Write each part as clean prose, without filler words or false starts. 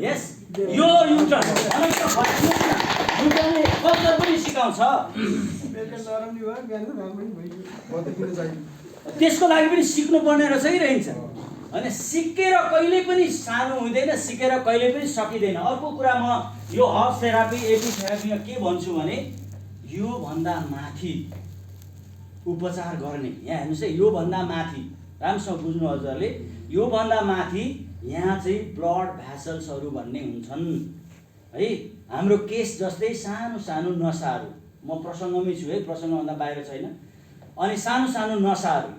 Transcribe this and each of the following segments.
यस यो U-turn युटर्नले culture पनि सिकाउँछ। त्यसको लागि पनि सिक्नुपर्ने रहेछ कि रहन्छ होइन। सिकेर कहिले पनि सानो हुँदैन, सिकेर कहिले पनि सकिँदैन। अर्को कुरा म यो हर्स थेरापी एपी थेरापीमा के भन्छु भने योभन्दा माथि उपचार गर्ने, यहाँ हेर्नुहोस् है, योभन्दा माथि राम्रोसँग बुझ्नु हजुरले, योभन्दा माथि यहाँ चाहिँ ब्लड भ्यासल्सहरू भन्ने हुन्छन् है। हाम्रो केस जस्तै सानो सानो नसाहरू, म प्रसङ्गमै छु है, प्रसङ्गभन्दा बाहिर छैन। अनि सानो सानो नसाहरू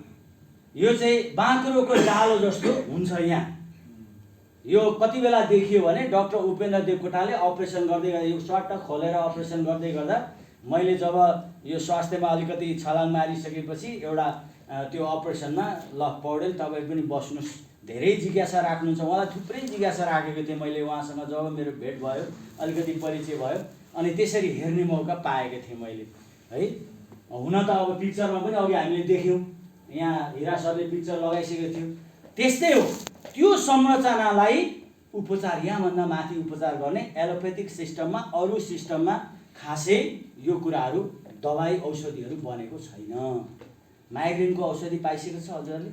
यो चाहिँ बाँक्रोको डालो जस्तो हुन्छ। यहाँ यो कति बेला देखियो भने डाक्टर उपेन्द्र देवकोटाले अपरेसन गर्दै गर्दा यो सर्ट खोलेर अपरेसन गर्दै गर्दा मैले जब यो स्वास्थ्यमा अलिकति छलाङ मारिसकेपछि एउटा त्यो अपरेसनमा ल पौडेल तपाईँ पनि बस्नुहोस्, धेरै जिज्ञासा राख्नुहुन्छ, उहाँलाई थुप्रै जिज्ञासा राखेको थिएँ मैले उहाँसँग। जब मेरो भेट भयो, अलिकति परिचय भयो, अनि त्यसरी हेर्ने मौका पाएको थिएँ मैले है। हुन त अब पिक्चरमा पनि अघि हामीले देख्यौँ, यहाँ हिरा सरले पिक्चर लगाइसकेको थियो। त्यस्तै हो, त्यो संरचनालाई उपचार यहाँभन्दा माथि उपचार गर्ने एलोपेथिक सिस्टममा, अरू सिस्टममा खासै यो कुराहरू दबाई औषधिहरू बनेको छैन। माइग्रेनको औषधि पाइसकेको छ हजुरहरूले,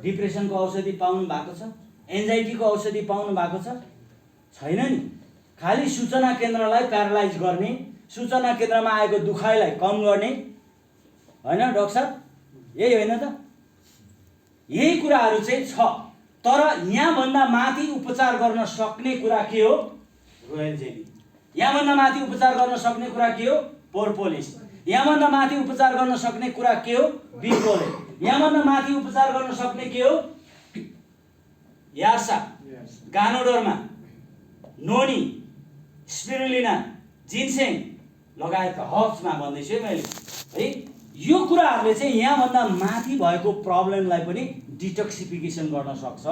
डिप्रेसनको औषधि पाउनु भएको छ, एन्जाइटीको औषधि पाउनु भएको छ छैन नि। खालि सूचना केन्द्रलाई प्यारालाइज गर्ने, सूचना केन्द्रमा आएको दुखाइलाई कम गर्ने होइन डाक्टर साहब, यही होइन त? यही कुराहरू चाहिँ छ। तर यहाँभन्दा माथि उपचार गर्न सक्ने कुरा के हो? Royal jelly. यहाँभन्दा माथि उपचार गर्न सक्ने कुरा के हो? पोर्पोलिस। यहाँभन्दा माथि उपचार गर्न सक्ने कुरा के हो? बिकोले। यहाँभन्दा माथि उपचार गर्न सक्ने के हो? यार्सा, गानोडर्मा, नोनी, स्पिरुलिना, जिन्सेङ लगायतका हर्ब्समा भन्दैछु है मैले है। यो कुराहरूले चाहिँ यहाँभन्दा माथि भएको प्रब्लमलाई पनि डिटक्सिफिकेसन गर्न सक्छ।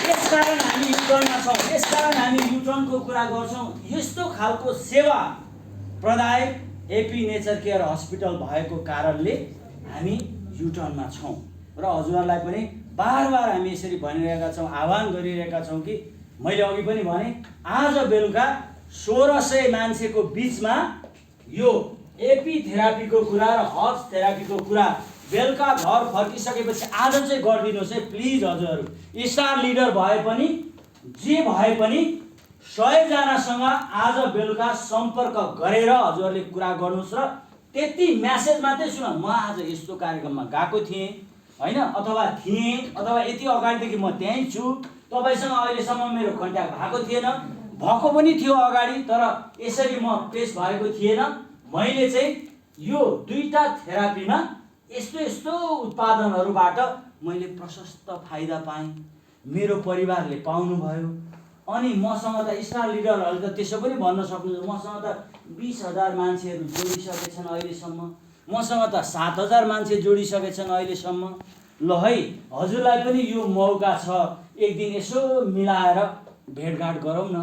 यसकारण हामी युटर्नमा छौँ, यसकारण हामी युटर्नको कुरा गर्छौँ। यस्तो खालको सेवा प्रदायक एपी नेचर केयर हस्पिटल भएको कारणले हामी युटर्नमा छौँ र हजुरहरूलाई पनि बार बार हामी यसरी भनिरहेका छौँ, आह्वान गरिरहेका छौँ कि मैले अघि पनि भने आज बेलुका 1600 मान्छेको बिचमा यो एपी थेरापीको कुरा र हर्ब्स थेरापीको कुरा बेलुका घर फर्किसकेपछि आज चाहिँ गरिदिनुहोस् है प्लिज। हजुरहरू स्टार लिडर भए पनि जे भए पनि 100 जनासँग आज बेलुका सम्पर्क गरेर हजुरहरूले कुरा गर्नुहोस् र त्यति म्यासेज मात्रै सुन, म आज यस्तो कार्यक्रममा गएको थिएँ होइन, अथवा थिएँ, अथवा यति अगाडिदेखि म त्यहीँ छु, तपाईँसँग अहिलेसम्म मेरो कन्ट्याक्ट भएको थिएन, भएको पनि थियो अगाडि तर यसरी म पेस भएको थिएन। मैले चाहिँ यो दुईटा थेरापीमा यस्तो यस्तो उत्पादनहरूबाट मैले प्रशस्त फाइदा पाएँ, मेरो परिवारले पाउनुभयो। अनि मसँग त स्टार लिडरहरूले त त्यसो पनि भन्न सक्नुहुन्छ, मसँग त 20,000 मान्छेहरू जोडिसकेछन् अहिलेसम्म, मसँग त 7,000 मान्छे जोडिसकेछन् अहिलेसम्म। ल है, हजुरलाई पनि यो मौका छ, एक दिन यसो मिलाएर भेटघाट गरौँ न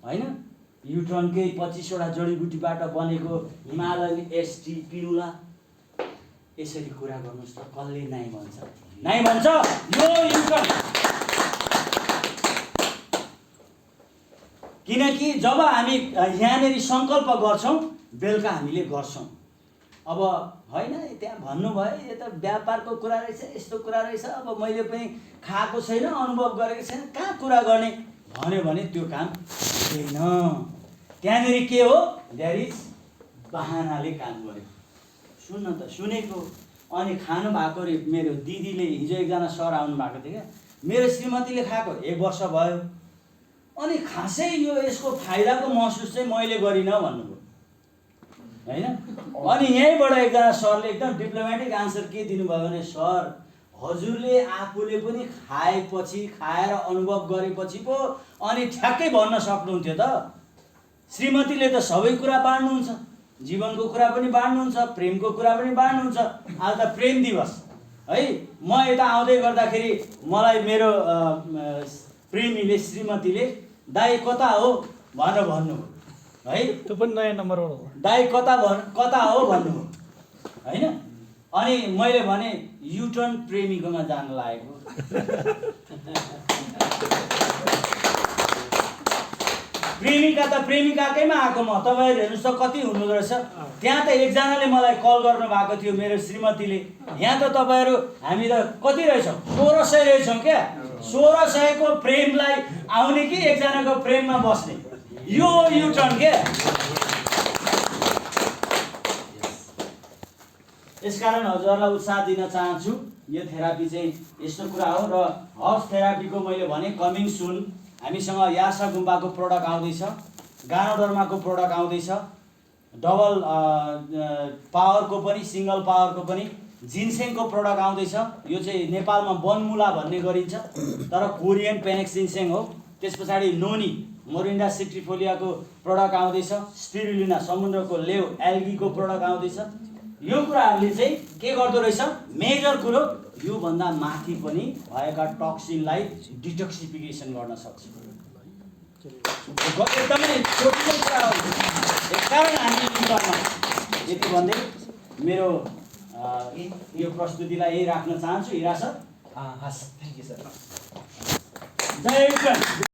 होइन। युटर्नकै 25वटा जडीबुटीबाट बनेको हिमालयन एसटी पिउला यसरी कुरा गर्नुहोस् त, कसले नाइ भन्छ? नाइ भन्छ यो युटर्न। किनकि जब हामी यहाँनिर सङ्कल्प गर्छौँ बेलुका हामीले गर्छौँ। अब होइन त्यहाँ भन्नुभयो यो त व्यापारको कुरा रहेछ, यस्तो कुरा रहेछ, अब मैले पनि खाएको छैन, अनुभव गरेको छैन, कहाँ कुरा गर्ने भन्यो भने त्यो काम हुँदैन। त्यहाँनिर के हो? देयर इज बहानाले काम गर्यो। सुन्न त सुनेको। अनि खानु भएको रे मेरो दिदीले, हिजो एकजना सर आउनु भएको थियो क्या, मेरो श्रीमतीले खाएको 1 वर्ष भयो, अनि खासै यो यसको फाइदाको महसुस चाहिँ मैले गरिनँ भन्नुभयो होइन। अनि यहीँबाट एकजना सरले एकदम डिप्लोमेटिक आन्सर के दिनुभयो भने, सर हजुरले आफूले पनि खाएपछि, खाएर अनुभव गरेपछि पो अनि ठ्याक्कै भन्न सक्नुहुन्थ्यो त। श्रीमतीले त सबै कुरा बाँड्नुहुन्छ, जीवनको कुरा पनि बाँड्नुहुन्छ, प्रेमको कुरा पनि बाँड्नुहुन्छ। आज त प्रेम दिवस है, म यता आउँदै गर्दाखेरि मलाई मेरो प्रेमीले, श्रीमतीले दाइ कता हो भनेर भन्नुभयो है। त्यो पनि नयाँ नम्बरबाट हो, दाइ कता हो भन्नुभयो होइन। अनि मैले भने युटर्न प्रेमीकोमा जान लागेको प्रेमिका त प्रेमिकाकैमा आएको म तपाईँहरू हेर्नुहोस् त कति हुँदो रहेछ। त्यहाँ त एकजनाले मलाई कल गर्नु भएको थियो मेरो श्रीमतीले, यहाँ त तपाईँहरू हामी त कति रहेछौँ 1600 रहेछौँ क्या। 1600को प्रेमलाई आउने कि एकजनाको प्रेममा बस्ने, यो युटर्न के। यसकारण हजुरहरूलाई उत्साह दिन चाहन्छु। यो थेरापी चाहिँ यस्तो कुरा हो। र हब्स थेरापीको मैले भने कमिङ सुन हामीसँग यासा गुम्बाको प्रोडक्ट आउँदैछ, गानोडर्माको प्रोडक्ट आउँदैछ, डबल पावरको पनि सिङ्गल पावरको पनि, जिन्सेङको प्रोडक्ट आउँदैछ। यो चाहिँ नेपालमा बनमुला भन्ने गरिन्छ तर कोरियन पेनेक्स जिन्सेङ हो। त्यस पछाडि नोनी मोरिन्डा सिट्रिफोलियाको प्रोडक्ट आउँदैछ, स्पिरुलिना समुद्रको लेउ एल्गीको प्रोडक्ट आउँदैछ। यो कुराहरूले चाहिँ के गर्दो रहेछ, मेजर कुरो योभन्दा माथि पनि भएका टक्सिनलाई डिटक्सिफिकेसन गर्न सक्छ। एकदमै छोटो कुरा हो। यसकारण हामी यति भन्दै मेरो यो प्रस्तुतिलाई यही राख्न चाहन्छु। हिरा सर। हस्, थ्याङ्क यू सर। जय युक्रेन।